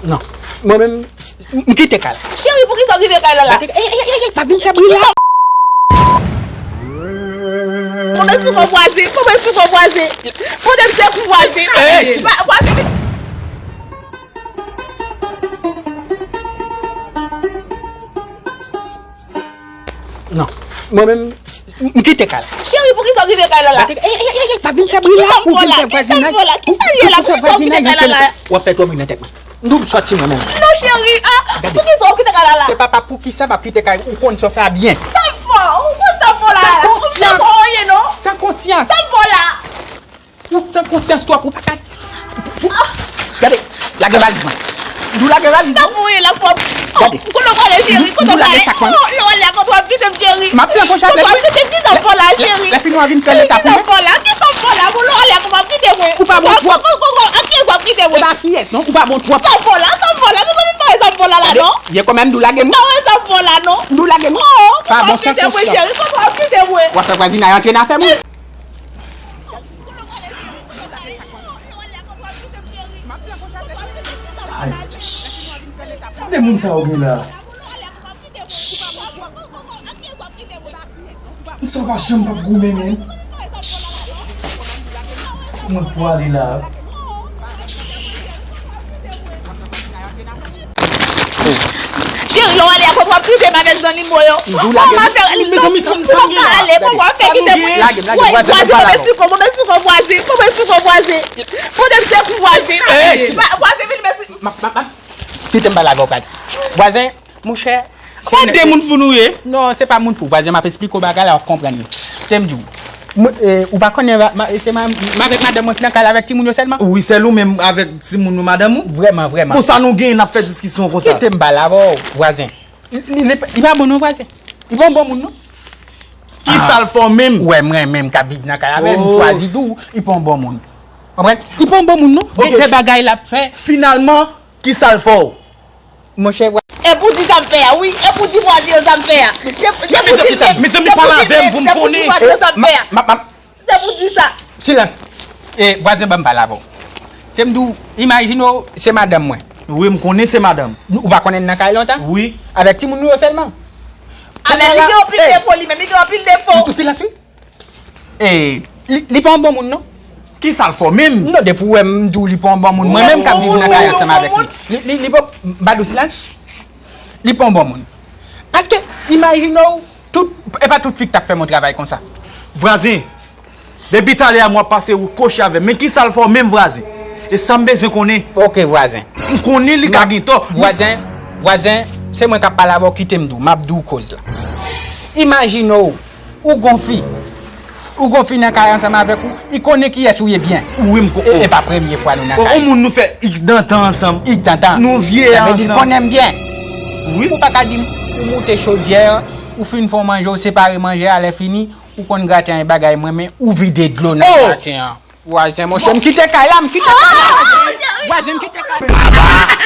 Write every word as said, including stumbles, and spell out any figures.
Non. Mwen menm, m kite kay la. Cheri, poukisa w kite kay la la? Ey, ey, ey, ey, pa vin fè bri la. Konbyen sou kò vwazen? Konbyen sou kò vwazen? Konbyen se kou vwazen? Ey! Vwazen. Non. Mwen menm, m kite kay la. Cheri, poukisa w kite kay la la? Ey, ey, ey, ey, pa vin fè bri la. Poukisa m fè vwazinaj? Poukisa m fè vwazinaj? Poukisa w kite kay la la? W ap fè twòp bri nan tèt mwen. M di w m sòti mwen menm. Non, cheri, ah, poukisa w kite kay la la? Se pa, pa poukisa m ap kite kay ou, konn sa w fè a byen. Sa m fè w? Ou konn sa m fè w la la? Ou fè m anyen non? San konsyans. Sa m fè w la? Ou san konsyans twòp, ou pa ka. Gade, lage valiz mwen. M di w lage valiz mwen. Sa pou e la fò. Gade. Kote w prale, cheri? Kote w prale? Oh, lè w ale a kote w ap kite m, cheri? M ap pran konsyans. Kote w ap kite m? Kisa w fè w la, cheri? Lè fini w a vin fè leta pou mwen. Kisa w fè w la? Kisa w fè w la? Bon, lè w ale a kote w ap kite mwen? Ou pa bon twòp. Ak kiyès non? Ou pa bon twòp. E pa kiyès non? Ou pa bon twòp. Sa m fè w la? Sa m fè w la? Mezanmi, m pa wè sa m fè w la la non. Ye kòmè m di w lage mwen. M pa wè sa m fè w la non. M di w lage mwen. Oh, m di w lage mwen. Pa bon san konsyans. Cheri, kote w ap kite mwen? W ap fè vwazinay antre nan afè moun. Ay, sa de moun sa yo gen la? Sa pa janm p ap goumen menm. Mwen pou ale la. Cheri, lè w ale a kote w ap kite m avèk zannimo yo. M di w lage m. Mezanmi, sa m, sa m gen la? Ale, kote w ap fè kite m? Lage m, lage m. Vwazen, move sou kò, move sou kò vwazen, move sou kò vwazen. Kote m se kou vwazen? Vwazen, vin mèsi. M ap, m ap, m ap. Kite m pale avè w, vwazen. Vwazen, monchè. Kòman de moun pou nou ye? Non, se pa moun pou. Vwazen, m ap esplike w bagay la, w ap konprann li. Kite m di w. Mwen, e, ou pa konnen, ma, ma, se ma, m avèk madanm mwen ki nan kay la avèk timoun yo sèlman? Wi, sèl ou menm avèk timoun ou madanm ou? Vrèman, vrèman. Konsa nou genyen, n ap fè diskisyon konsa. Kite m pale avè w, vwazen. Li, li, li, li pa bon non, vwazen. Li pa yon bon moun non. Kisa l fè w menm? Ou wè mwen menm k ap viv nan kay avè l, m chwazi di w, li pa yon bon moun. Konprann? Li pa yon bon moun non. Gen de bagay l ap fè. Finalman, kisa l fè w? Monchè, vwa- E pou di sa m fè a, wi. E pou di vwazen yo sa m fè a. Se, se pou di, se, se pou di, se pou di vwazen yo sa m fè a. Se pou di sa. Silans. E, vwazen, ban m pale avè w. Se m di w, imajine w, se madanm mwen. Wi, m konnen se madanm. Ou pa konnen l nan kay lontan? Wi. Avèk timoun nou yo sèlman. Amèn, li gen anpil defo, li menm, li gen anpil defo. Silans, wi. E, li, li pa yon bon moun, non. Kisa l fè w menm? Non, depi w wè m di w li pa yon bon moun. Mwen menm k ap viv nan kay ansanm avèk li. Li, li, li pa, m pa di w silans. Li pa yon bon moun. Paske, imajine w, tout, e pa tout fi k t ap fè m yon travay konsa. Vwazen, depi talè a m w ap pase ou koche avè m. Men kisa l fè w menm, vwazen? E sa m bezwen konnen. Ok, vwazen. M konnen li ka gen tò. Vwazen, vwazen, se mwen k ap pale avè w, kite m di w, m ap di w koz la. Imajine w, ou gon fi. Ou gon fi nan kay ansanm avèk ou, li konnen kiyès ou ye byen. Wi, m ko-, e, e pa premye fwa nou nan kay. Yon moun nou fè iks dan tan ansanm. Iks dan tan. Nou vye ansanm. Sa vle di l konnen m byen. Wi. Ou pa ka di m, ou moute chodyè, ou fin fè w manje, ou separe manje a, lè fini, ou konn graten an e bagay mwen, men ou vide dlo nan graten an. Vwazen, monchè, m kite kay la, m kite kay la. Vwazen, m kite kay la.